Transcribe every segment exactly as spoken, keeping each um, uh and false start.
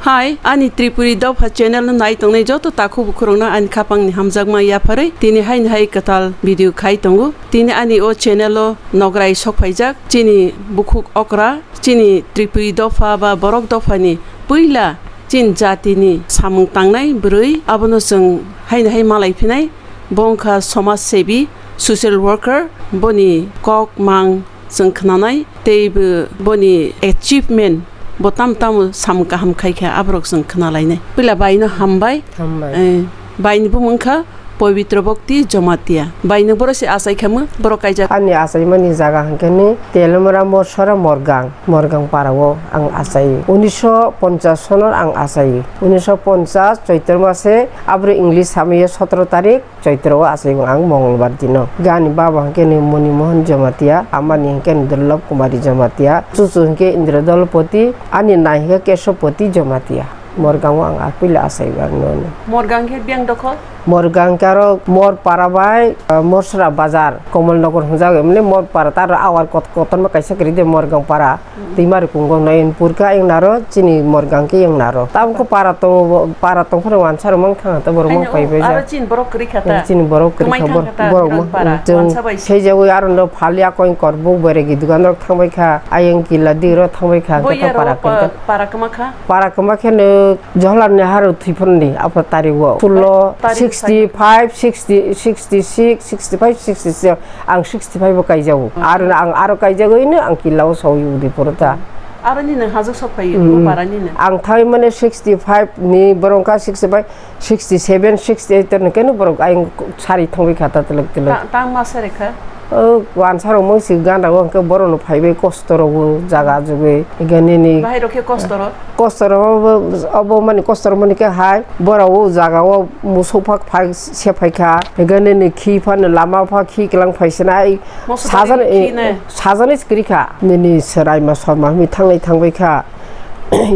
Hai, ani Tripuri Dopha channel no nai tongnai joto takhuk bukhurokno ani khapangni hamjakma yapharwi tini haini hai kwtal video khai tongo. Tini ani o channel o nograi sokphaijak chini bukhuk okra, chini Tripuri Dopha ba Borok Dophani puila chini jatini samung tangnai bwrwi, abono chwng haini hai malai phinai. Bo wngkha somaj sebi, social worker, boni kok mang chwng khnanai, tei bo boni achievement, bo tamo tamo samung kaham khaikha, aborok chwng khnalainai. Puila baino hambai. Hambai. Eh, baini bumung wngkha Pabitra Bhakti Jamatia. Bai nwng boro se achai khamu, borok kaijak. Ani achaimani jaga hwnkhe ni Telamura Morsora Morgang, Morgang para o ang achai. Unisho ponchas sono ang achai. Unisho ponchas Choitro mase, abro English samaya sotro tarik. Choitro o achaigo ang Mongolbar dino. Gani baba hwnkhe ni Monimohan Jamatia, amani hwnkhe ni Durlab Kumari Jamatia, chuchu hwnkhe Indra Dalpati, ani nai hwnkhe Kesopati Jamatia. Morgang o ang apila achaigo ang nono. Morgang khe biyang dokhol? Morgang khe aro Mor para bai, ah, Morsra bazar, Komolnagar hwnjago, emni Mor para ta aro awar kot-, kotorma kaisa kwrwi de Morgang para. Twima rwkung gong nai purkha ayang naro chini Morgang khe ayang naro. Tabuk khe para tongo, para tong phano wansa rok mang thang ta borok mang Haino pai bai aro jak. Chini borok kwrwi kha ta. Chini borok kwrwi Kwmai kha thang bor-, kha ta borok Biron ma-, para, chwng wansa bai se. Seijawi aro no phali akoi korbuk beregi dugan rok thang bai kha, ayang kila di ro thang bai kha, Bo hwnkhe ta yaro para pa-, kwrwi kha. Para kwma kha? Para kwma khe no Jawaharlal Nehru thwi phano ni afro tarik o. Sullo, Tarik sixty five, sixty, sixty six, sixty five, sixty six. Ang sixty five bo kaijago. Oh. Aro ang aro kaijagwi no ang kila o sawi udi poro ta. Aro ni nwng hajok sok phai Mm. bo para ni no. Ang thai mane sixty five ni borok ka sixty five, sixty seven, sixty eight ni keno borok ayang sari thangwi kha ta telek telek. Ta-, tang ma sari kha? O wansa rok mung si gana o hwnkhe borok no phaibai kosto rok o jaga jugwi. Gane ni Bahai rok khe kosto rok? Kosto rok obo, obo mani kosto rok mani khe hai borok o jaga o musuk phak phai se phai kha. Gane ni khi phano lama pha khi kwlang phai sinai. Moso Sajani, tari eh, khina. Sajani se kwrwi kha. Nini Seraima Sorma hwnwi thangnai thangbai kha.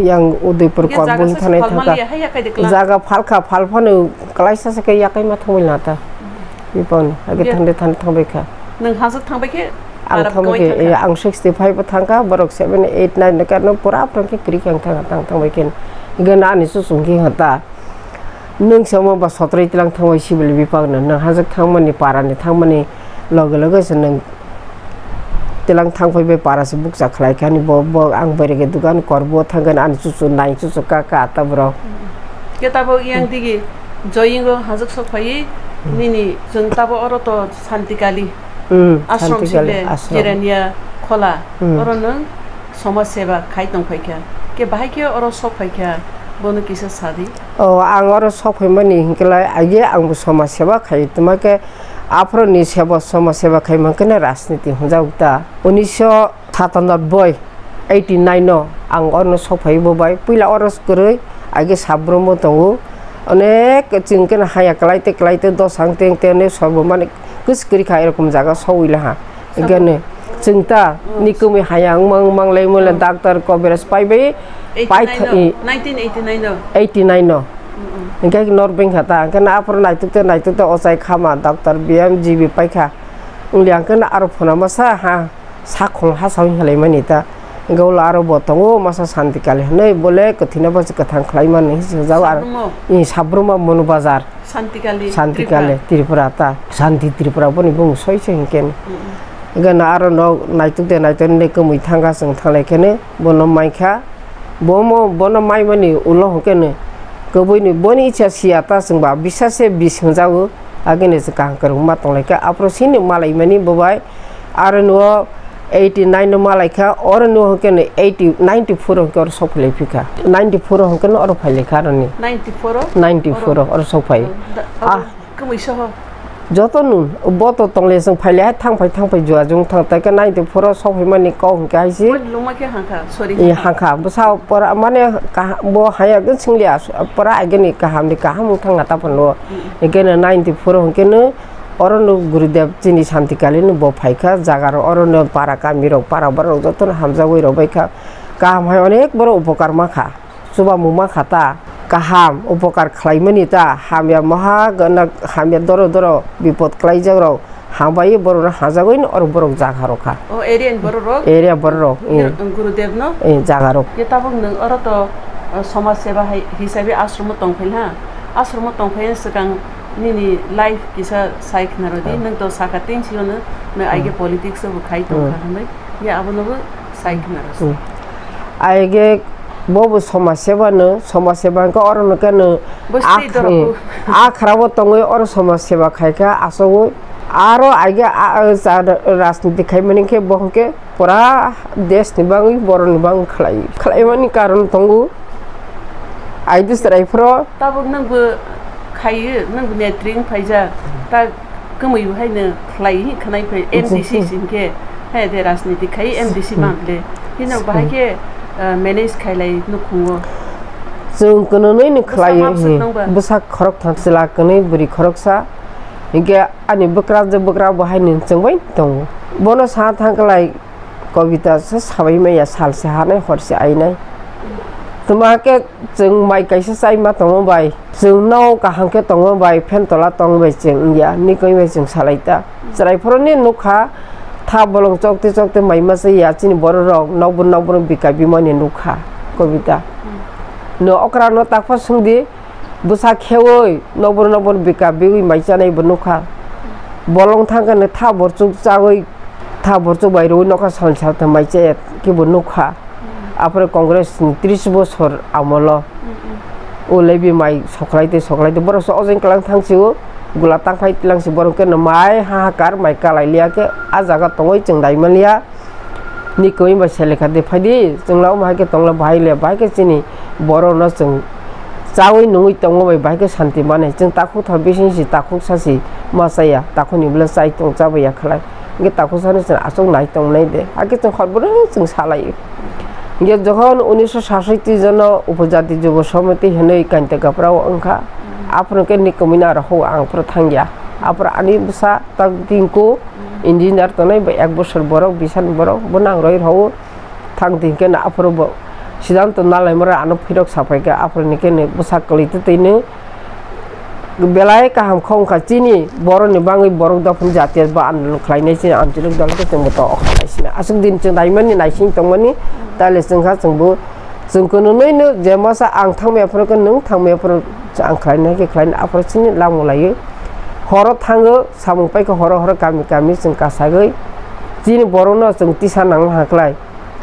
Yang Udaipur Hingke Korbung jaga se thangnai phal thangkha. Maliya, hai yakai de kla. Jaga phalkha, phal phano klaisa se khe yakai ma thangbai lata. Bipon, age Ye. Thangde thang thangbai kha. Nwng hajak thangbai khe, Ang Arab thangbai kawai khe, thangkha. Eh, ang sixty five bo thangkha, borok seven, eight, nine no khe no pura pura khe kwrwi khe ang thang, thang, thangbai khe. Hingke na ani susung khe hata. Nwng se omo ba sotro tlang thangbai sibili bipak no, nwng hajak thangmani, parani thangmani loge loge se nwng tlang thangphai bai para se bukcha khlai kha ni bo, bo ang bai rege dugan korbo thangkhe ani chuchu nai chuchu ka ka ta borok. Ke tabok yang digi joyingo hajak sok phai Hmm. Nini chwng tabo oro to Santi Kali Hmm, ashram Santi Kali sikle ashram. Jirania khola Hmm. Oro nwng Somaj seba khai tong phai kha. Ke bahai khe oro sok phai kha, bono kisa sadi. O, ang oro sok phaimani hinkhe lai, age ang bo somaj seba khai tongma khe, aphuru ni seba, somaj seba khai mankhe no rajniti hwnjago ta. Unisho satanoboi, eighty nine no ang oro sok phai bo bai. Puila oro kwrwi, age sabrum bo tongo. Onek chwng khe haya kwlai tei kwlai tei dosang teng tei onek sorbo mani kwchwk kwrwi kha, erokom jaga sowi laha. Sabo. Hinkhe no chwng ta Mm. ni kwmwi haya wngma wngma lai mole Mm. doctor coverage pai bai pai eighty nine tha-, no, i- nineteen eighty nine no. Eighty nine no. Mm-mm. Hinkhe nor beng kha ta, hinkhe no aphuru naituk te naituk te ochai khama doctor B M G B pai kha. Wngya hinkhe no aro phuna masa ha. Sakhol ha sawi hinlaimani ta. Gaulo aro bo tongo masa Santi Kali hinwi bole kwthwino bo se kwthang khlai mani hinwi swngjao aro. Sabrumo? I Sabrumo Monu Bazar. Santi Kali, Santi Tripura. Kali, Tripura ta. Santi Tripura boni bung soi se hinkhe. Mm-mm. Gana aro no naituk de naituk de kwmwi thangkha chwng thanglai kheno bono maikha. Bomo, bono maimani ulo hwnkhe no kwbwini boni icha siya ta chwngba bisa se bis hwnjago, agini se kaham kwrwngma tonglaikha. Aphuru sini malaimani bobai aro no eighty nine no malaikha, oro no hwnkhe no eighty, ninety four hwnkhe oro sok philai phikha. Ninety four hwnkhe no oro phailaikha aroni. Ninety four o? Ninety four o oro sok phai. Da-, Ah. Kwmwi soho. Joto no, bo to tongle chwng phaile hai thang phai, thang phai jua jung thang tai khe ninety four o sok phaimani kok hwnkhe hai se. Bo lungma khe hangkha, sorry, Eh, hangkha. Hangkha, bwsa pora mane kaha-, bo haya khe swngli asu-, pora ageni kaham ni kaham wng thang na ta phano. Mm. Hwnkhe no ninety four o hwnkhe no oro no Gurudev chini Santi Kali no bo phaikha jaga ro oro no para kami rok para borok joto no hamjagwi rw baikha. Kaham hai onek borok upokar ma kha. Chubamu ma kha ta, kaham upokar khlaimani ta, hamya maha gana, hamya doro doro bipot khlaijak rok, hambai borok no hajagwi no oro borok jaga rok kha. O area ni borok rok? Area borok rok, Guru-, eh. Gurudev no? Eh, jaga rok. Ye tabuk nwng oro to O somaj seva hai hisabe ashromo tongphai ha. Ashromo tongphai swkang nini life kisa sai khna rodi. Hmm. Nwng to saka tin sio no, no aige Hmm. politics bo khai tong Hmm. kha hwnwi. Ya abo no bo sai khna rodi. Hmm. Aige bo bo somaj seva no, somaj seva ko oro no kano Bo state akhra-, dorok. Akhra bo tongwi oro somaj seva khai kha asogwi. Aro aige a, a, ja, rajniti khai mani khe bo hwnkhe Pura desh ni bagwi, borok ni bagwi khlai, khlaimani karon tongo. Aidi chwrai phro. Tabuk nwng bo khaiyo, nwng bo netri wng phaijak. Ta kwmwi bo haino khlai hi khwnai phai M D C si hinkhe, hai de rajniti khai M D C Hmm. bang le. Hino bahai khe, ah, manage khailai nukhungo. Chwng kwnwi ni Bwsa khlai mapswk hi. Nang ba? Bwsa khorok thang chwla kwnwi bwrwi khoroksa. Hinkhe ani bwkra je bwkra bo haino chwngbai tongo. Bono sa thang klai. Kobita se sabai maya, sal se hanai, hor se ainai. Tuma khe chwng mai kaisa chai ma tongo bai, chwng no kaham khe tongo bai, fan tola tongo bai chwng wngya, nikoi bai chwng salai ta. Chwrai phoro ni nukha, tha bolong chokte chokte mai ma chaya, chini borok rok nokbor nokbor bika bimani nukha, kobita. No okra no takphar swngdi, Bwsa kheui nokbor nokbor bika biui mai chanai bo nukha. Bolong thangkhe no tha borchuk chaui, tha borchuk bai rwui nokha salsa tha mai chaya khe bo nukha. Aphuru Congress ni tris bosor amolo. O lebi mai soklai tei soklai tei borok se ojeng kwlang thang sio, gula tangphai tlang si borok khe no mai hahakar mai kalai liya khe a jaga tongoi chwng dai man liya. Ni kwmwi bai selekha de phaidi, chwngla omo hai khe tongla bahai le, bahai khe chini borok no chwng chaui nungui tongo bai, bahai khe santi mane. Chwng takhuk tha bising si takhuk sa si ma chaya, takhuk ni bwle chai tong cha bai ya khlai. Hwnkhe takhuk sa no chwng aswk nai tong nai de, hakhe chwng hor bwrwi chwng salai. Hwnkhe jokhon unisho sasoi twi jono upojati jubo somiti hinwi kainta gapra o wngkha, aphuru khe ni kwmwi no aro ho ang phuru thangya, aphuru ani bwsa tak tingku. Engineer tongnai bai ek bosor borok, bisan borok, bo nang roi rw o. Thang tin khe no aphuru bo siddhanto nalaimara ano phirok saphai kha, aphuru ni khe no bwsa kwlwi twtwi no belai kaham kha wngkha. Chini borok ni bagwi borok dophani jatiya ba andolon khlainai chini amchilok dol khe chwng bo to o kha naisina. Aswk din chwng naimani naising tongmani, taile chwng kha chwng bo chwng kwnwi no je masa ang thangmaya phuru khe nwng thangmaya phuru ang khlainai khe khlainai aphuru chini lamo laiwi horo thango. Samung paikha horo horo kami kami chwng kasagwi chini borokno chwng tisa nangma haklai,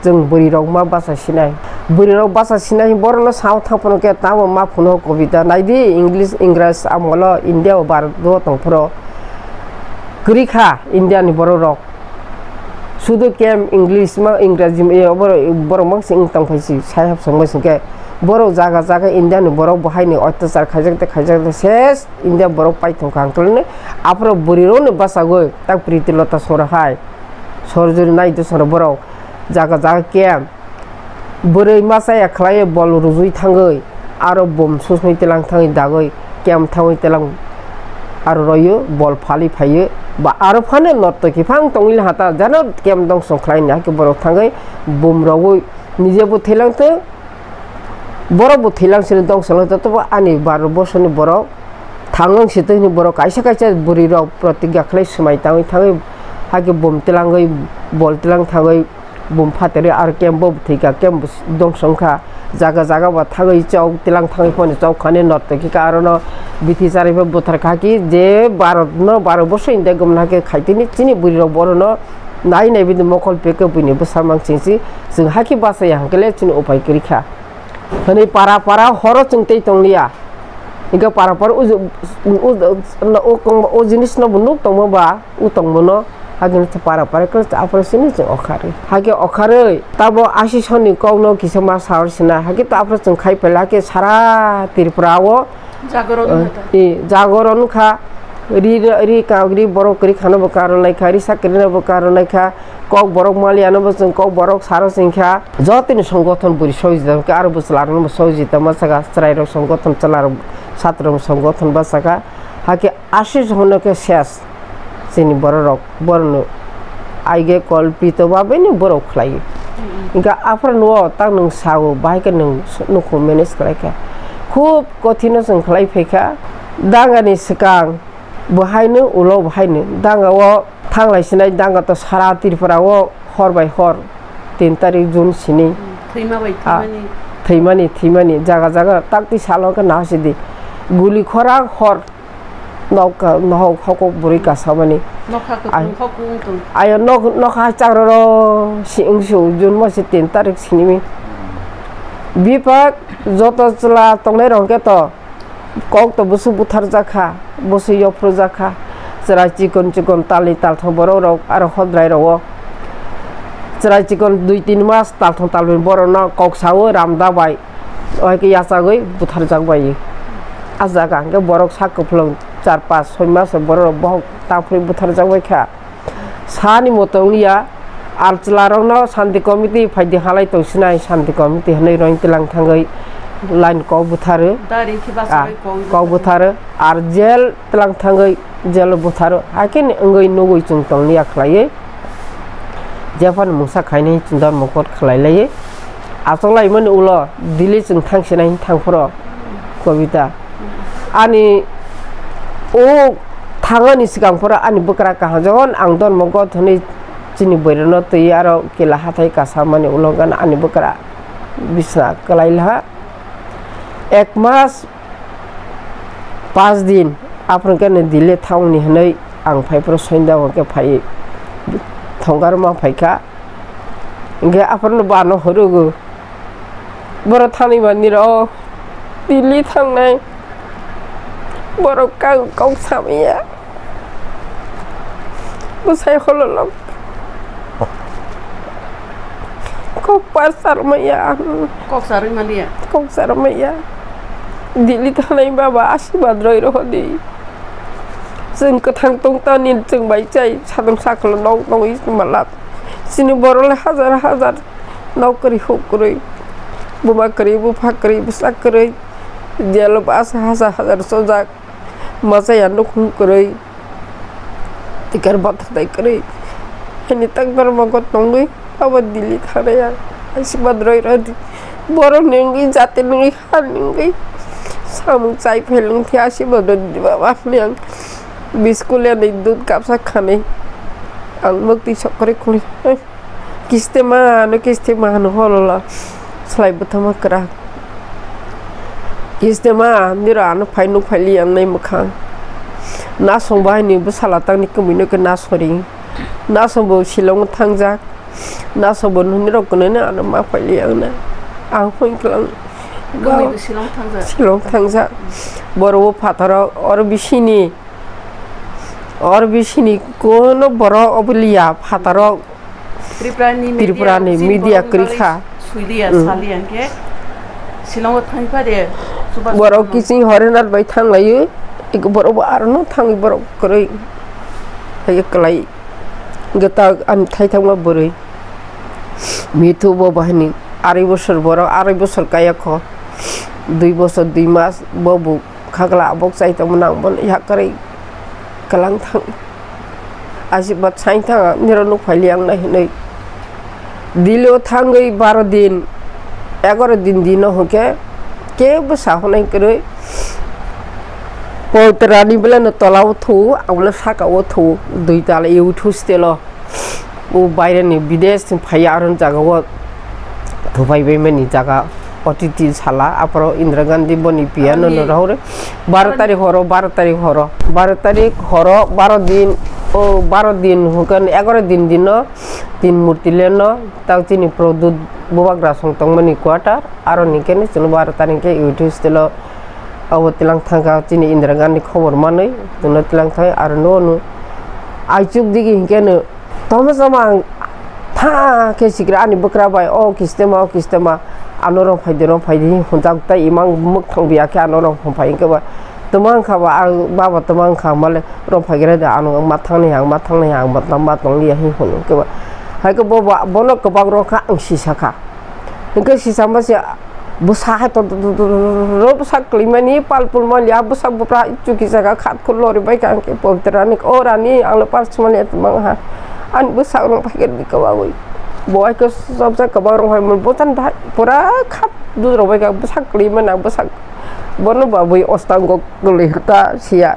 chwng bwrwi rok ma bacha sinai. Bwrwi rok bacha sinai borokno sao thang phano khe tamo ma phuno kobita naidi English Ingres amolo India o Bharat o tong phoro kwrwi kha India ni borok rok. Sudu kem English ma Ingraji ma, eh, borok, borok mang sing tong phai si, sai hap song sing khe borok jaga jaga India ni borok bo hai ni oitachar khaijak de khaijak de ses India borok pai thong kha ang khe ne aphuru bwrwi rok ni bachagwi tak Priti Lota song rok hai sorjori nai de song rok borok jaga jaga kem. Bwrwi ma chaya khlaiwi bol rwjwi thangwi, aro bom susnwi tlang thangwi dagwi, kem thangwi tlang aro roio, bol phali phaio, ba aro phano nortoi kiphang tongwi hata, jano kem dongsong khlaini hakhe borok thangwi bom rogwi nije bo thwilang thung, borok bo thwilang sini dongsong lai, joto bo ani baro bosoni borok thanglang si twi hwnwi borok kaisa kaisa bwrwi rok protigya khlai swmai tangwi thangwi hakhe bom tlangwi, bol tlang thangwi. Bum phatari aro kembo thwikha, kembo dongsong kha. Jaga jaga ba thagwi chok tilang thangwi phone chok khani nortoi khe arono bithi charai pha buthar kha ki je Bharat no baro boso India gumna khe khaitini chini bwrwi rok bono nai nai bini mokol peke buini bwsa mang chingsi chwng hakhe bachaya hwnkhe le chini upai kwrwi kha. Hwnwi para para horo chwng tei tong liya. Hwnkhe para para o, o, o, o, o jinis no bo nuk tongma ba. O tongmano, hakhe para para khe aphuru sini chwng okharwi. Hakhe okharwi, tabo asisoni kokno kisa ma saor sina. Hakhe to aphuru chwng khai phaila, hakhe sara Tripura o, Jagoron eh, wngkha to. Eh, jagoron wngkha. Ri, ri, ka, ri borok kwrwi khano bo karon lai kha, ri sakri no bo karon lai kha, kok borok maliya no bo chwng kok borok saro chwng kha. Jotoni songgothon bwrwi sojita, aro bwchwla rok no bo sojita ma saka, chwrai rok songgothon, chwla rok, satro rok songgothon ba saka. Hakhe Aswk hwnno khe ses chini bororok, borokno aige kolpito ba bini borok khlaio. Hwnkhe aphuru nuo tak nwng sao, bahai khe nwng nukho manage khlai kha. Khub kothino chwng khlai phai kha. Dangani swkang bo haino ulo bo haino. Danga o thanglai sinai, danga to sara Tripura o hor bai hor. Tin tarik June sini. Hmm, thwima bai Ah, thwimani. Thwimani, thwimani, jaga jaga tak twi salo khe nahasidi. Guli khorang hor nokha, nohok hokok bwrwi kasamani. Nokha kwthwng Ai- hokung tong. Ayo nok-, nokha hai chakroro si wngsu June masi tin tarik sinimi. Bipak joto chwla tongnai rok khe to kok to bwswk butharjak kha, bwswk yophrujak kha. Chwrai chikon chikon talni talthong borok rok aro hodrai rogo. Chwrai chikon dui tin mas talthong talbini borokno kok sao ramda bai. Ohaikhe yachagwi butharjak bai. A jaga hwnkhe borok sak kwplwng char pas soi mas borok rok bohok taphri butharjak bai kha. Sani moto wngya, ar chwlarokno Shanti Committee phaidi halai tongsinai Shanti Committee hwnwi roi tilang thangwi line kok butharwi. Dari khe Ah, bachagwi kok kok butharwi. Butharwi. Ar jail tilang thangwi jail butharwi. Haikhe wngwi nugwi chwng tonglia khlaiwi. Jephano mungsa khainai chwng dor mokot khlai laiwi. Achuk laimani ulo Delhi chwng thangsinai thangphuru Kobita. Ani o thangani swkang phoro ani bwkra kaham, jokhon ang dormo gothonwi chini bwrwino twi aro kila hathai kasamani ulo gana ani bwkra bisna kwlai laha. Ek mas pas din aphuru khe Delhi thangni hwnwi ang phai phuru soinda hwnkhe phai thongkar ma phaikha. Hwnkhe aphuru bano horogo. Borok thani manwi rok Delhi thangnai. Borok kang kok samaya. Bwsai hololok. Kok par sarmaya. Kok sarwi manliya. Kok sarmaya. Delhi thangnai baba asibad roi rohodi. Chwng kwthang tong tani chwng bai chai sadam saklo nong nongwi malap. Chini borok le hajar hajar nok kwrwi huk kwrwi, buma kwrwi, bupha kwrwi, bwsa kwrwi, jelo basa hajar hajar chojak, machaya nukhung kwrwi, tikar bathadai kwrwi. Hini tak dormo go tongwi abo Delhi thangnai ang. Asibad roi rodi. Borok ni wngwi jati ni wngwi ha ni wngwi samung chai phailung thi asibad rodi baba hwnwi ang. Biskul ya ni dud kapsa khanwi ang mukti sok kwrwi khuli. Kistema no kistema hano holola slai bwthama kwrak. Kistema niro ano phai nuk phai li ang nai mwkhang. Nasong bahai ni bwsala tang ni kwmwi no khe nasori. Nasong bo Shillong thangjak. Nasong bo nini rok kwnwi no ano ma phai li ang na. Ang phone klang. Kwmwi bo Shillong thangjak. Shillong thangjak. Boro bo phataro or bisini. Or bisini kono boro obiliya phataro. Tripura ni media Tripura ni media kwrwi kha. Suidiya saliya hwnkhe Shillong o thangwi pha de. Borok kiching horenat bai thanglaio. Borok bo aro no thangwi borok kwrwi. Hai kwlai. Geta ani thaithangma bwrwi. Mithu bo bahini arai bosor borok, arai bosor kaya kho. Dui bosor, dui mas bo bu. Khakla abok chai tongmani ang bono yakarwi kwlang thang. Asibad sain thang niro nuk phaili ang nai hinwi. Delhi o thangwi baro din, egaro din dino hwnkhe kebo sahonai kwrwi. Poitra ni belai no tola o thu, ang belai saka o thu, dui tala e uthu stelo. O baireni bidesh ni phaiya aro jaga o thupai bai mani jaga otiti sala aphuru Indira Gandhi boni piano no rohor baro tarik horo, baro tarik horo, baro tarik horo, baro din, o baro din hwnkhe egaro din dino tin murti leno tak chini Pradyut bubagra song tongmani quarter aro ni khe chwng baro tarik khe YouTube stelo abo tilang thangkha chini Indira Gandhi khobor manwi chwngno tilang thai aro no no aichuk digi hwnkhe no. Tamo sama ang tha khe sikra ani bwkra bai, "O kistema, o kistema, ano rong phai di, rong phai di," hwnjak tai imang mwkhang biya khe ano rong phai hwnkhe ba tamo wngkha ba, ang baba tamo wngkha male rong phai gra da, ano ma thangnai, ang ma thangnai, ang ma tong liya hi hwn hwnkhe ba. Hai khe bo ba, bono kwbang rong kha ang sisa kha. Hwnkhe sisa ma se bwsa hai to, to, to, to, to, bwsa kwlwimani pal pul mani, a bwsa bupra chuki jaga khat khur lori bai kha, hwnkhe Pabitra ni, "O Rani, ang no pal sumani tongmang ha, ani bwsa rong pai khe di kwbagwi." Bo hai khe sobsa kwbang rong hai mun bwsa dai pura khat dudro bai kha, bwsa kwlwimani, bwsa bono ba bui ostango kwlwi ta siya.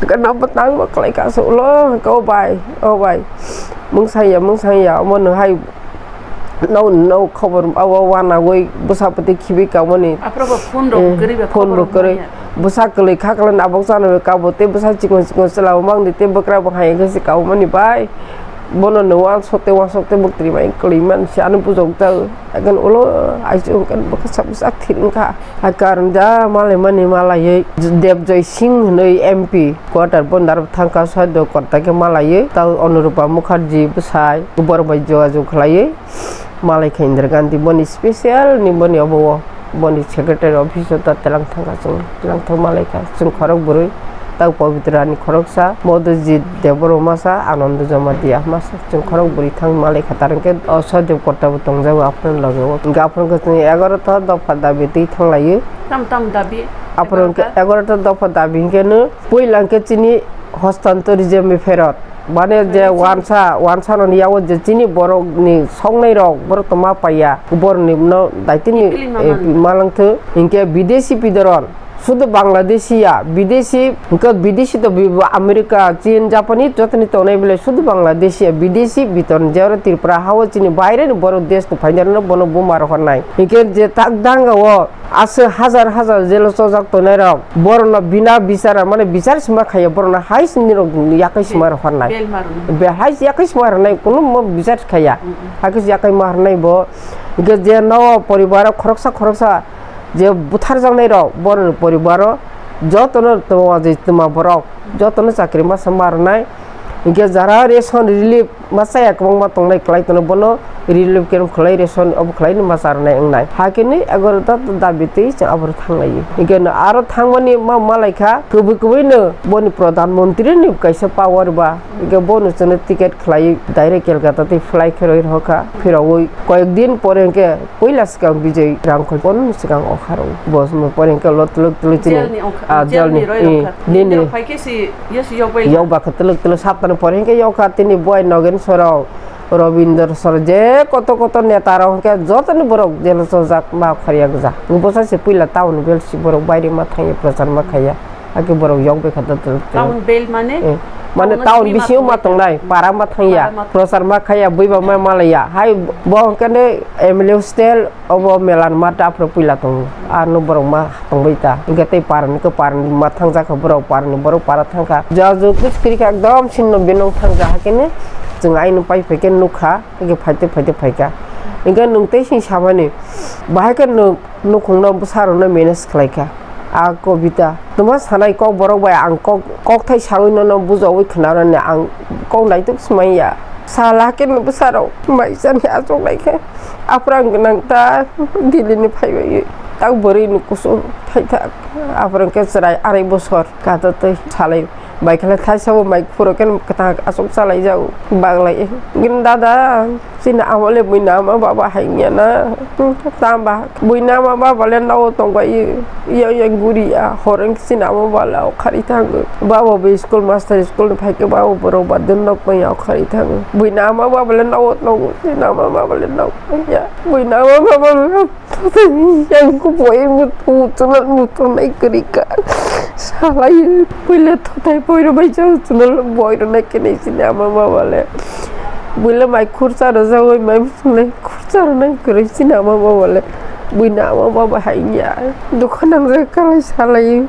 Kana bwtang bo kwlai kha se ulo, hwnkhe, "O bai, o bai, mungsang ya, mungsang ya, omo no hai." No, no khobor abo wanagwi bwsa pwtwi khibi kamani. Aphro bo phone rok Eh, kwrwi ba phone khobor bo kwrwi. Manya. Bwsa kwlwi kha kwlwi nabok chana bai kabo tei bwsa chikon chikon chwla bo mangdi tei bwkra bo hai khe se kabo mani bai. Bono no wansok tei wansok tei bwktwi bai kwlwi man se ano bujok ta. Agan ulo aisuk kan bwkha sak bwsak thir wngkha. Hai karon ja malai mani malaiwi Debjoy Singh hwnwi M P quarter bondar thangkha saido korta khe malaiwi tei Anurupa Mukherjee bwsai borok bai jogajog khlaiwi malai kha Indira Gandhi boni special ni boni obo o boni secretary office o ta twlang thangkha chwng twlang thang malai kha chwng khorok bwrwi. Tei Pabitra ni khoroksa, Madhujit Debbarma sa, Ananda Jamatia ma sa, chwng khorok bwrwi thang malai kha, tar hwnkhe o Sahadeb Kotta bo tongjago aphano loge o. Hwnkhe aphano khe chwng egaroh ta dopha dabi twi thang laio. Tam tam dabi? Aphano hwnkhe egaroh ta? Egaroh ta dopha dabi hwnkhe no puila hwnkhe chini hostantor rijemni pherot. Mane je Chini wansa, wansa no yago je chini borok ni songnai rok, borok to ma paiya, borok ni no daitini, Kiphilwi ma eh, mano. Malangthu, hwnkhe bidesi bidoron. Sudu Bangladeshi ya, bidesi, hwnkhe bidesi to bibo America, Chin, Japanese jotoni tongnai belai sudu Bangladeshi ya, bidesi bitor jero Tripura hao chini baire ni borok desh to phainai rok no bono buma rohornai. Hwnkhe je tak danga o aswk hajar hajar jelo chojak tongnai rok, borok no bina bichara mane bichar sima khaiya, borok no hai sini rok yakai sima rohornai. Bel marwno. Be hai yakai sima rohornai, kunu mo bichar khaiya. Mm, mm. Hakhe yakai ma rohornai bo. Hwnkhe je no poribar o khoroksa khoroksa je butharjaknai rok, borokni poribaro jotono tongma je tongma borok jotono chakri masa ma rwnai. Hinkhe jara ration relief masa ya kwbangma tongnai kwlai tono bono relief camp khwlai ration obo khwlai no masa rwnai wngnai. Hakhe ni egaroh ta dabi twi chwng aboro thanglaio. Hinkhe no aro thangmani ma malaikha kwbwi kwbwi no boni pradhan mantri ni kaisa power ba. Hinkhe bono chwngno ticket khwlai direct Kolkata tei fly khe roi rwkha. Phirogwi koyek din pore hinkhe puila swkang Bijay Rangkhol phone swkang okha rw. Bo swngno pore hinkhe lo twlwk twlwk chini, Jail ni okha, ah, jail jail ni ni, roi eh, rwkha. Nini Nini rok phai khe si, yes, yok bai. Yok ba khe twlwk twlwk saptani pore hinkhe yok kha tini boi Nogen Sorok, Robindra Sorok, je koto koto neta rok hinkhe jotoni borok jail o chojak ma khariya gwja. Bwsa se puila town bel si borok baire ma thangya, prochar ma khaiya. Hakhe borok yok bai kha da, da, da. Town bel mane? Eh, mane town o town simi ma bisingo ma tongnai, para ma thangya, para ma prochar ma khaiya, bui ba ma malaiya. Hai bo hwnkhe ne M L A hostel, obo melan ma ta phro puila tongo. Ano borok ma tongbai ta. Hwnkhe tei para ni khe para ni ma thangjak kha borok, para ni borok para thangkha. Ja ju kuch kiri kha ekdom sinno binong thangja hakhe ne chwng aino pai phai khe nukha. Hwnkhe phaite phaite phaikha. Hwnkhe nwng tei sing samani, bahai khe nwng nukhungno bwsarokno manage khlaikha. A Kobita, twma sanai kok borok bai ang kok, kokthai sawi nono bujawi khwnarani ang kok naituk swmaiya. Sala khe no bwsarok maisani achuknai khe, aphra ang gwnang ta Delhi ni phaibai tak bwrwi ni kusu thaithak. Aphra khe chwrai arai bosor kato twi salai bai khe thaisa bo mai phuro khe kwthang achuk chalai jago baglai. Gini dada, chini amo le buini ama baba hai wngya na? Tamba buini ama baba le nogo tongbai, ya ya guri ya, hor wngkhe chini ama baba le okhari thango. Baba bo school master, school ni phai khe baba borok ba dun nok tong ya okhari thango. Buini ama baba le nogo tongo, chini ama baba le nogo tong ya. Buini ama baba le Yang ko boy mo tu chunal mo tu nai kri ka. Salai puila thotai boy ro bai jao chunal boy ro nai kene sini ama baba le. Buila mai khurcha ro jao mai chunai khurcha ro nai kri sini ama baba le. Buina ama baba hai ya. Dukhan ang je kalai salai.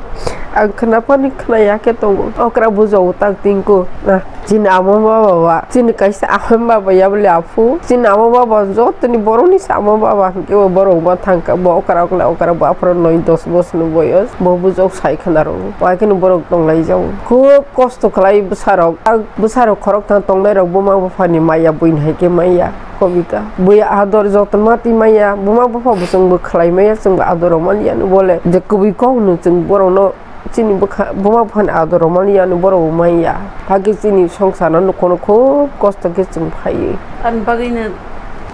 Ang khna pani khna ya khe tongo. Okra bujao tak tingko. Na. Chini ama baba ba, chini kaisa ama baba ya bole aphu. Chini ama baba jotoni borokni se ama baba hwnkhe bo borok ma thangkha. Bo okra okla okra bo aphuru noi dos bosor ni boyos. Bo bujok sai khna rw. Wai kheno borok tong lai jago. Khub kosto khlai bwsarok. Ang bwsarok khorok thang tongnai rok buma bupha ni maya buini hai khe maya. Kobita. Bui ador joton ma twi maya. Buma bupha bo chwng bo khlai maya, chwng bo ador rw manya ni bole. Je kubui kok no chwng borok no Chini bwkha, buma buphani ador rwmani yani borok bo manya. Hakhe chini songsarno nukhono khub kosto khe chwng phaiwi. Ani bagwino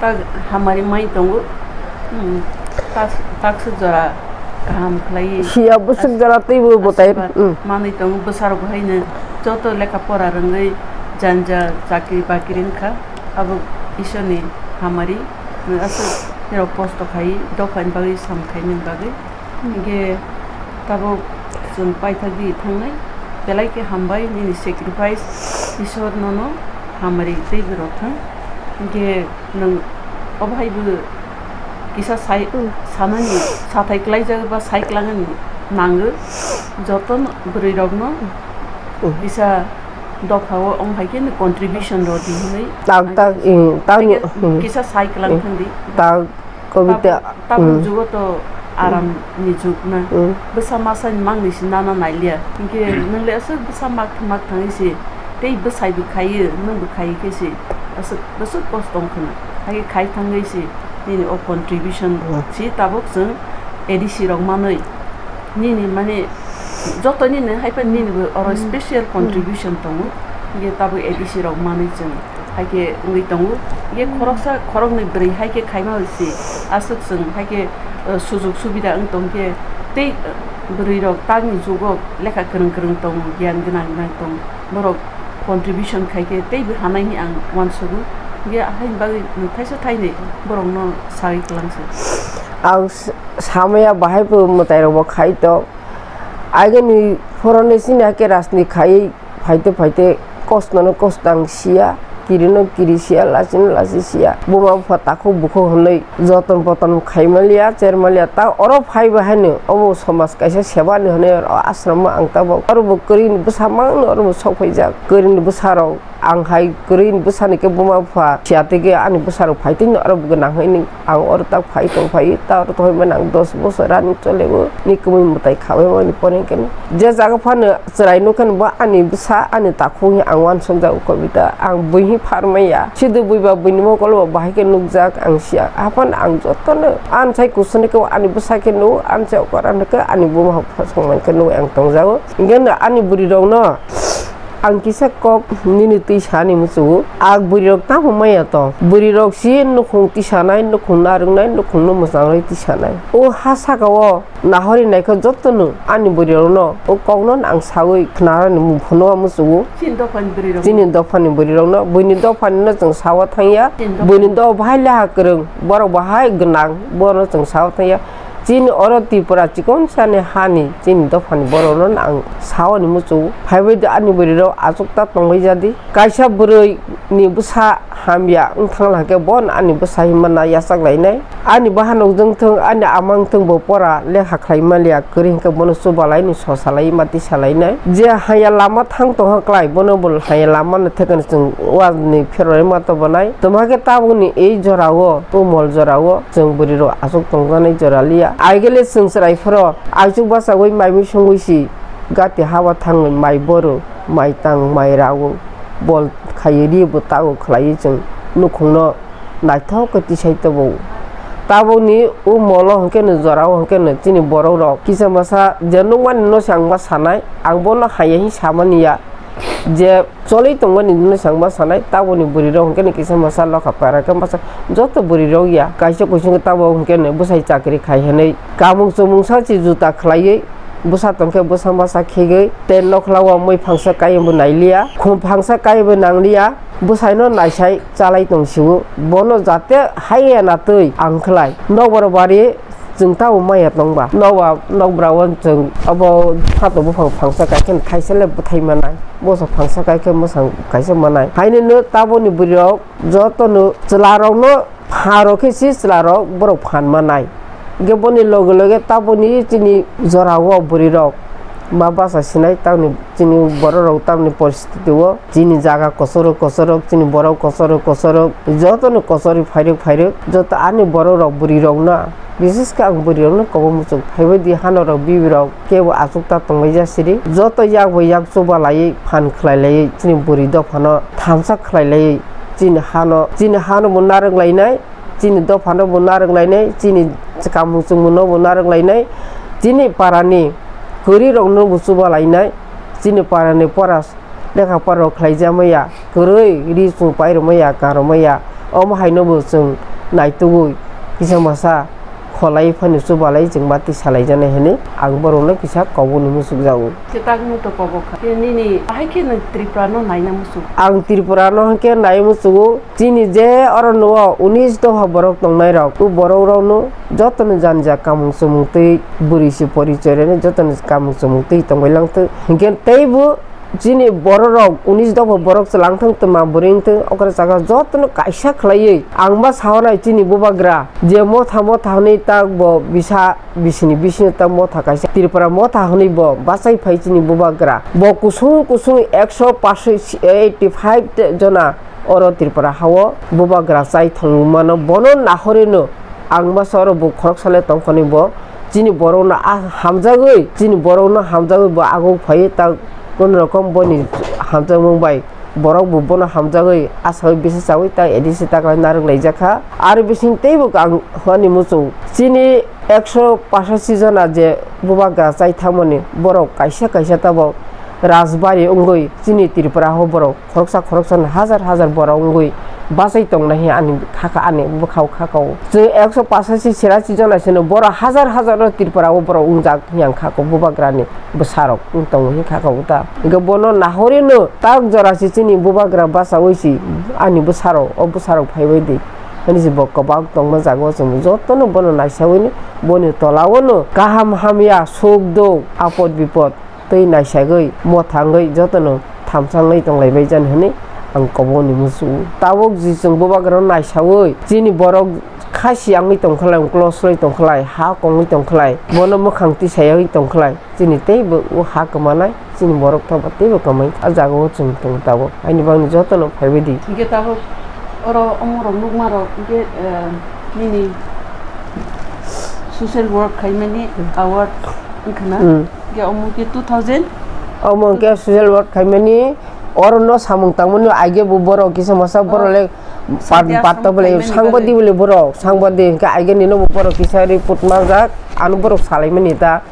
tak hamari mai tongo. Hmm, tak, tak swk jora kaham khlaiwi. Siya bwswk jora twibo bwtai. Asirwad, hmm, manwi tongo. Bwsarok haino joto lekha pora rwngwi janja chakri bakri wngkha. Abo Isorni hamari. Aswk terok kosto khai dophani bagwi sam khaimani bagwi. Hingke tabuk chwng paithak di thangnai, belai khe hambai nini sacrifice, Isor nono hamari tei borok thang. Hingke nwng Obo hai bo kisa sai, sanani, sathai klaijak ba sai klangani nango. Joto bwrwi rokno kisa dopha o wng hai khe contribution rw di hwnwi. Tak, tak, mm, tak, kisa sai klang thang di. Tak, kobita, tabuk jugo to aram ni jug na. Bwsa masa ni mang ni si nana nai liya. Hinkhe nwng le aswk bwsa mak mak thangwi si tei bwsai bo khaiyo, nwng bo khaiyo khe si aswk, aswk kosto wng khwna. Hai khe khai thangwi si nini o contribution si tabuk chwng A D C rok manwi. Nini mane joto nini hai phano nini bo oro special contribution tongo. Hinkhe tabuk A D C rok manwi chwng hai khe wngwi tongo. Hinkhe khoroksa khoroknwi bwrwi hai khe khaima se aswk chwng hai khe, eh, sujug subida wng tong khe tei, eh, bwrwi rok tangni jugo lekha kwrwng kwrwng tongo, giyan gwnang gwnang tongo. Borok contribution khai khe teibo hanai hwnwi ang uansugo. Hinkhe haini bagwi nwng thaisa thainwi borokno sagwi kwlangse. Ang s-, samaya bahai bo mwtai rokbo khai tok. Agini phoroni sini hakhe rajni khaiwi phaite phaite kostono kosto ang siya, kirino kiri siya, lachino lachi siya. Buma bupha takhuk bukhuk hwnwi joton poton khaimaliya, chermaliya. Ta oro phaiba haino obo somaj kaisa sebani hwnwi oro ashramo ang tabok. Oro bo kwrwini bwsa mangno oro bo sok phaijak. Kwrwini bwsarok ang hai kwrwini bwsani khe buma bupha siya tei khe ani bwsarok phai tei no oro bo gwnang hwnwi. Ang oro tak phai tong phai, ta oro tongwi mano ang dos bosor ani chole o, ni kwmwi mwtai khabai mani pore khe je jaga phano chwrai nukha bo ani bwsa, ani takhuk hwnwi ang uansukjago kobita, ang buihi pharmaiya, sidu buiba buini mokol bo bahai khe nukjak ang siya, aphano ang jotono ansai kusuni khe ani bwsa khe nugo, ansai okora nukha ani buma bupha songmani khe nugwi ang tongjago, hinkhe ani bwrwi rokno. Ang kisa kok nini twi sani muchungo. Ang bwrwi rok tamo maya tong. Bwrwi rok si nukhung tisanai, nukhung narwknai, nukhung no mwchangrwi tisanai. O ha saka o nahori naikha joto no ani bwrwi rok no o kok no ang sawi khnarani mung phano muchungo. Chini dophani bwrwi rok. Chini dophani bwrwi rok no, buini dophani no chwng sawa thangya. Chini dophani. Buini do bahai leha kwrwng, borok bahai gwnang, bono chwng sawa thangya. Chini oro Tripura chikonsani hani chini dophani borokno ang saoni muchungo. Phaibai di ani bwrwirok achukta tongbai jadi. Kaisa bwrwini bwsa hamya wng thangla hwnkhe bono ani bwsa hinmana yachak lainai. Ani bahanok wngthung, ani ama wngthung bo pora lekha khlai manliya kwrwi hwnkhe bono chubalaini sosalai mati salainai. Je haya lama thang tongkha kwlai bono bo haya lamano thekeno chwng uanwi pherorwi ma tobonai. Twma khe tabukni ei jorao, o mol jorao. Chwng bwrwi rok aswk tongjaknai jora liya. Aigele chwng chwrai phoro aichuk bachagwi mai mui songwi si gati haba thangwi mai boru, mai tang, mai rago bol khaiwi ri bo tago khlaiwi chwng nukhungno naithok khe tisai tobo. Tabukni o molo hwnkhe no jorao hwnkhe no chini borok rok kisa masa je nukmani no se ang ma sanai ang bono haya hi samani ya. Je choli tongmani hwnwi chwng ma sanai, taboni bwrwi rok hwnkhe no kisa masa lokha para khe masa joto bwrwi rok ya kaisa kuisung khe tabo hwnkhe no bwsai chakri khai hwnwi kamung chumung sa se juta khlaiwi bwsa tongkhe bwsa masa khegwi tei nokhla o mui phangsa kaiwi bo nailiya, khum phangsa kaiwi bo nangliya, bwsai no naisai chalai tong sio, bono jate hai ya na twi ang khlai nokbar bari. Chwng tabuk maya tongba, nokba, nokbra o chwng abo phato buphang phangsa kaikhe thaisa le bwthai manai, bwsa phangsa kaikhe mwsang kaisa manai. Haino no taboni bwrwi rok joto no chwla rok no phan rok khe si chwla rok borok phan manai. Hwnkhe boni loge loge taboni chini jora o bwrwi rok ma basa sinai tamni chini borok rok tamni poristhiti o. Chini jaga kochorok kochorok, chini borok kochorok kochorok, jotono kochorwi phairwk phairwk, joto ani borok rok bwrwi rokno, bises khe ang bwrwi rokno kobo muchung phaibai di, hano rok bibi rok kebo achukta tonglaijak siri, joto yak bai yak chuba laiwi phan khlai laiwi chini bwrwi dophano thamsa khlai laiwi chini hano, chini hano bo narwk lainai, chini dophano bo narwk lainai, chini kamung chumung no bo narwk lainai, chini parani kwrwi rokno bo chuba lainai, chini parani pora lekha pora rok khlaijak maya, kwrwi ri chum pai rw maya, ka rw maya, omo hai no bo chwng naitugwi kisa masa kholai phano chubalai chwng bati salai jani hwnwi ang borok no kisa koboni muchuk jago. Khe tak no to kobo kha. Khe nini bahai khe nwng Tripura no naina muchuk? Ang Tripura no hwnkhe nai muchugo. Chini je oro nuo unis dopha borok tongnai rok, o borok rok no joto no jani ja kamung chumung twi bwrwi se porichoi rwni joto no kamung chumung twi tongbai lang thung. Hinkhe teibo Chini bororok unis dopha borok chwla wngthang, twma bwrwi wngthang, okra chakra jotono kaisa khlaiwi ang ma sahonai chini bubagra je motha motha hwnwi tak bo bisa bisini bisingo tak motha kaisa Tripura motha hwnwi bo bachai phai chini bubagra. Bo kusung kusung ekso pash eighty five jona oro Tripura hao bubagra chai thangmano, bono nahorino ang masa oro bo khoroksa le tongkha ni bo chini borokno a hamjagwi, chini borokno hamjagwi bo aguk phaiwi tak kono rokom boni hamjakmung bai borok bo bono hamjagwi asawi bisa chawi tak A D C taklai narwk laijak kha. Aro bising teibo ang ani muchung chini ekso pasasi jona je bubagra chai thangmani borok kaisa kaisa tabok rajbari wngwi chini Tripura o borok khoroksa khoroksa no hajar hajar borok wngwi bachai tongnai hinwi ani khaka ani bwkhao khakao. Chwng ekso pasasi sirasi jona sino borok hajar hajar no Tripura o borok wngjak hinwi ang khakao, bubagra ni bwsarok wng tongo hinwi khakao ta. Hwnkhe bono nahorwi no tak jora se chini bubagra bachawi si ani bwsarok, o bwsarok phaibai di. Ani se bo kwbang tongma jaga o chwng jotono bono naisawi no boni tola o no kaham hamya, suk duk, apod bipod tei naisagwi, mothangwi jotono thamsangwi tonglaibaijan hwnwi ang koboni muchungo. Tabuk je chwng bubagrano naisawi, chini borok khasi wngwi tongkhlai, close wngwi tongkhlai, ha kongwi tongkhlai, bono mwkhang tisayagwi tongkhlai, chini teibo o ha kwmanai, chini borok tongba teibo kwmai. A jagao chwng tongo tabuk. Haini bagwi jotono phaibai di. Hingke tabuk oro omorok nukmarok hingke, eh, nini social work khaimani award wngkha na? Hmm. Hingke omo khe two thousand? Omo hingke social work khaimani, oro no samung tangmani aige bo borok kisa masa borok le pat, pat to bole sangbadik bole borok, sangbadik hingke aige nino bo borok kisa report manjak, ano borok salaimani ta.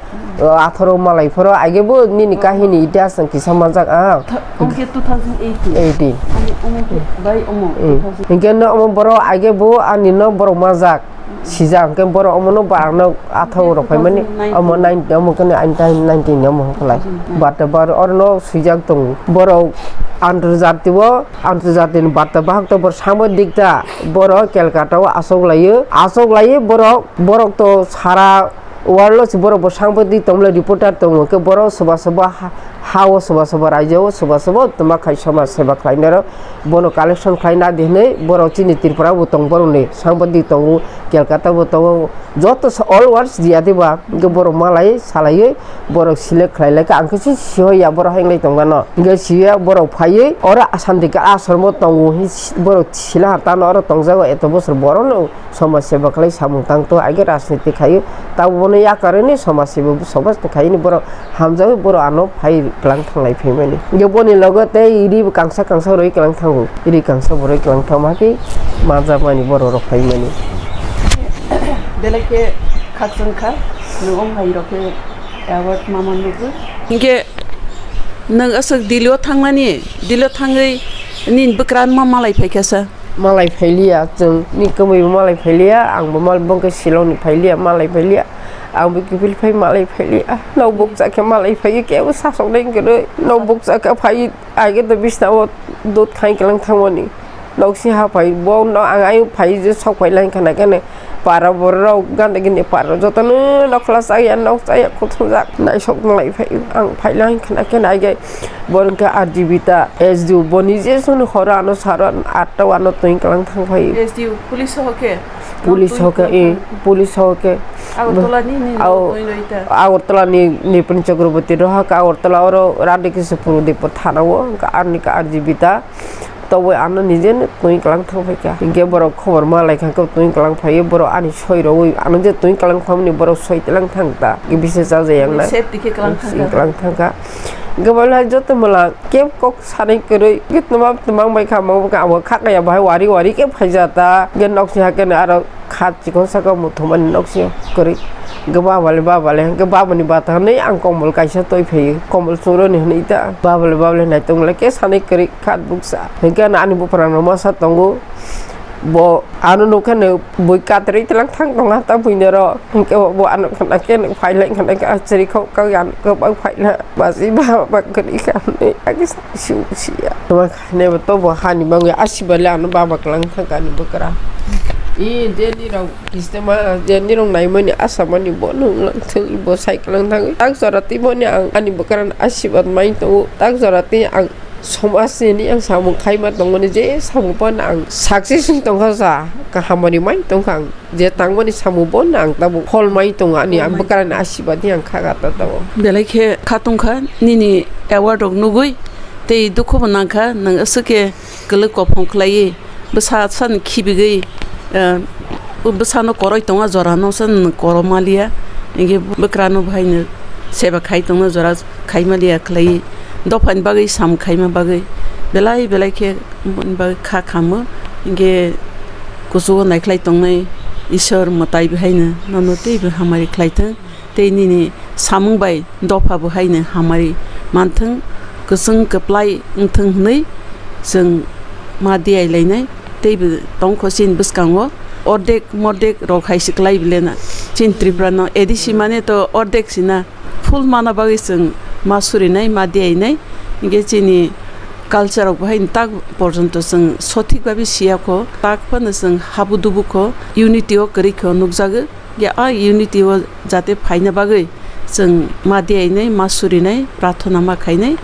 O, atharo malai phoro, aige bo nini kahini itihas ang kisa manjak ang. Tha-, omo khe two thousand eighteen. Eighteen. Ani omo khe bai omo, hmm, two thousand. Hingke no omo borok aige bo ani no borok majak. Sijak hingke borok omo no ba ang no atharo rok phaimani. Two thousand nineteen. Omo nine, omo khe ani nineteen omo hwnkhe lai. Two thousand nine. Bata bar oro no swijak tongo. Borok antarjati o, antarjati ni bata bahak to bor sambo dikta. Borok Calcutta o asok laio. Asok laio borok, borok to sara world o se borok bo sangbadik tongmani reporter tongo, hwnkhe borok soba soba ha, ha o soba soba, raijao soba soba twma khai somaj seba khlainai rok, bono collection khlaina di hinwi borok chini Tripura bo tong, borokni sangbadik tongo, Calcutta bo tongo, joto sa-, all world jia diba, hwnkhe borok malai salaiwi borok select khlai laikha, ang khe si sihoya borok hai wngwi tongmano, hwnkhe siya borok phaiwi oro Ashanti ka ashram o tongo, hi si-, borok sila tano oro tongjago eto bosor borokno. Somaj seba khlai samung tang to, age rajniti khaio, tabuk bono yakarwi ni somaj seba, somaj ni khaini borok hamjagwi borok ano phai klang thanglai phaimani. Hingke boni logo tei iri bo kangsa kangsa rwi klang thango, iri kangsa bo rwi klang thangma khe manjakmani borok rok phaimani. Belai khe khakchang kha, nwng o hai rok khe award ma man nugwi. Hingke nwng aswk Delhi o thangmani, Delhi o thangwi nini bwkran ma malai phaikha sa? Malai phailiya, chwng ni kwmwi bo malai phailiya, ang bo mal, bo khe Shillong ni phailiya, malai phailiya, ang bo kiphil phai malai phailiya, nok bukcha khe malai phaiwi, kebo sasok nai kwrwi, nok bukcha khe phai, age to bisna o dot khai kwlang thangmani, nok si ha phai, bo no ang ayung phai je sok phai lang khana khe, para borok rok ganda gini para jotono nokla chaya, nok chaya, kothom jak, naisok malai phai, ang phai lang khana khe, age. Bo hwnkhe R G B ta S D O, bo nije soni horo ano saro atta o ano twi kwlang thang phai. S D O, police ho khe? Police ho khe, eh, police ho khe. Agartala ni, ni Ao, twi roi ta. Agartala ni Nipin Chakraborty roha khe Agartala oro Radhe Kishore Pradip thana o, hwnkhe ani khe R G B ta. Toboi ano nije no twi kwlang thang phai kha. Hwnkhe borok khobor ma lai kha khe twi kwlang phai, borok ani soi rogwi ano je twi kwlang thangmani borok soi tlang thang ta. Khe bisi cha jaya wngnai. Safety khe kwlang thang kha. Kwlang thang kha. Hwnkhe bo lai joto mala kebo kok sanai kwrwi, khe twma twmang bai kha, mangbo kha, abo kha kaya bahai wari wari khe phaija ta, hwnkhe nok sini hakhe aro khat chikon saka muthumani nok sini kwrwi, hwnkhe baba le, baba le, hwnkhe baba ni bata hinwi ang kombol kaisa toi phaio, kombol chumroni hinwi ta, baba le, baba le, naitok le khe sanai kwrwi khat bukcha, hwnkhe ani buphang rok masa tongo, bo ano nukha no bui katrwi tlang thang tongha ta buino ro, hwnkhe bo ano khna khe no phai lai khna khe achiri kho kha ano kwbang phai na. Basi baba kwrwi kha hwnwi agi siya. Tuma khainai bo tobo hani bangwi asibale ano baba kwlang thangkha ani bwkra. I je nirok kistema, je nirok naimani asamani bo nung lang thung, bo sai kwlang thangwi. Tak jora twi boni ang ani bwkrani asibad mai tongo. Tak jora twi ang somajni ang samung khaima tongmani, je samung phano ang success wng tongkha sa, kahamari mai tongkha ang. Je tangmani samung bono ang tabuk phol mai tongo, ani ang bwkrani asibad ni ang kha gata tabuk. Belai khe kha tongkha nini award rok nugwi, tei dukhu bo nangkha, nwng aswk khe kwlwk kophong khlaiwi, bwsa san khibigwi, eh, bwsano koroi tongma jorano san korok maliya, hinkhe bwkrano bo haino seba khai tongma jora khai maliya khlaiwi, dophani bagwi sam khaima bagwi belai belai khe boni bagwi kha khamu, hinkhe kuchugo naikhlai tongnai Isor mwtai bo haino nono teibo hamari khlai thung. Tei nini samung bai dopha bo haino hamari manthung, kwchwng kwplai wngthung hwnwi chwng ma diyai lainai. Teibo tongkho chini bwskango ordek mordek rok hai se kwlai bile na. Chini Tripura no A D C mane to ordek sina, full mana bagwi chwng ma surinai, ma diyainai. Hinkhe chini culture rok bo haino tak porjonto chwng sothik babe siya kho, tak phano chwng habu dubu kho, unity o kwrwi kho nukjago. Ya, a unity o jate phaina bagwi chwng ma diyainai, ma surinai, prarthana ma khainai.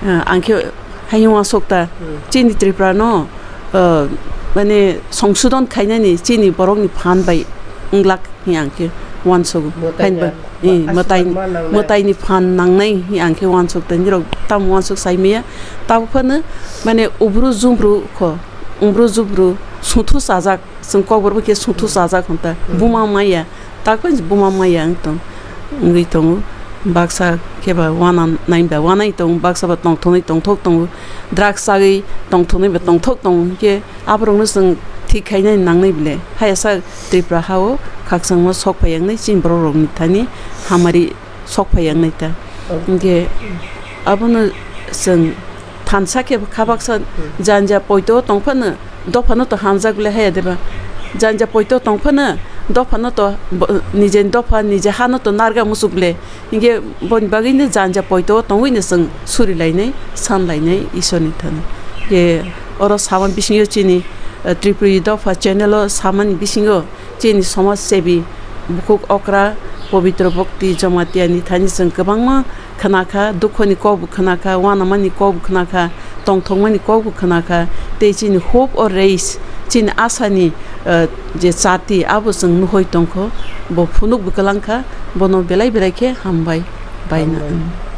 Ah, ang khe hayung aswk ta, hmm, chini Tripura no, ah, mane songsodon khainani chini borok ni phan bai wnglak hi ang khe uansuk. Mwtai Hain ba, ni, eh, ba mwtai, aswk ma nangnai. Mwtai ni phan nangnai hi ang khe uansuk ta, nirok tam uansuk sai maya. Tabuk phano mane ubru jubru kho, ubru jubru suthu sajak. Chwng kokborok bai khe suthu chajak hwn ta. Hmm. Buma maya. Tak bai buma maya wng tong, wngwi tongo. Baksa khe ba wana nai ba wanai tongo, baksa ba tongthoknwi tongthok tongo. Drugs chagwi tongthoknwi ba tongthok tongo. Hinkhe aborokno chwng thik khainani nangnai bile. Hayasa Tripura ha-o khakchangma sok phai wngnai chini borokrokni thani hamari sok phai wngnai ta. Oh. Hinkhe abono chwng thansa khe kha baksa Hmm. janja poito tong phano dophano to hamjak le haya deba. Janja poito tong phano dophano to bo-, nijeni dopha, nije hano to narga musuk le. Hinkhe boni bagwi no janja poito tongwi no chwng suri lainai, san lainai Isor ni thani. Hinkhe oro sama bisingo chini, eh, Tripuri dopha channel o samani bisingo chini somaj sebi bukhuk okra Pabitra Bhakti Jamatia ni thani chwng kwbangma khwnakha, dukhoni kokbo khwnakha, uanamani kokbo khwnakha, tongthokmani kokbo khwnakha, tei chini hope or race, chini asani, eh, je chati abo chwng nuhoi tongkho, bo phunukbo kwlangkha, bono belai belai khe hambai baina. Hambai.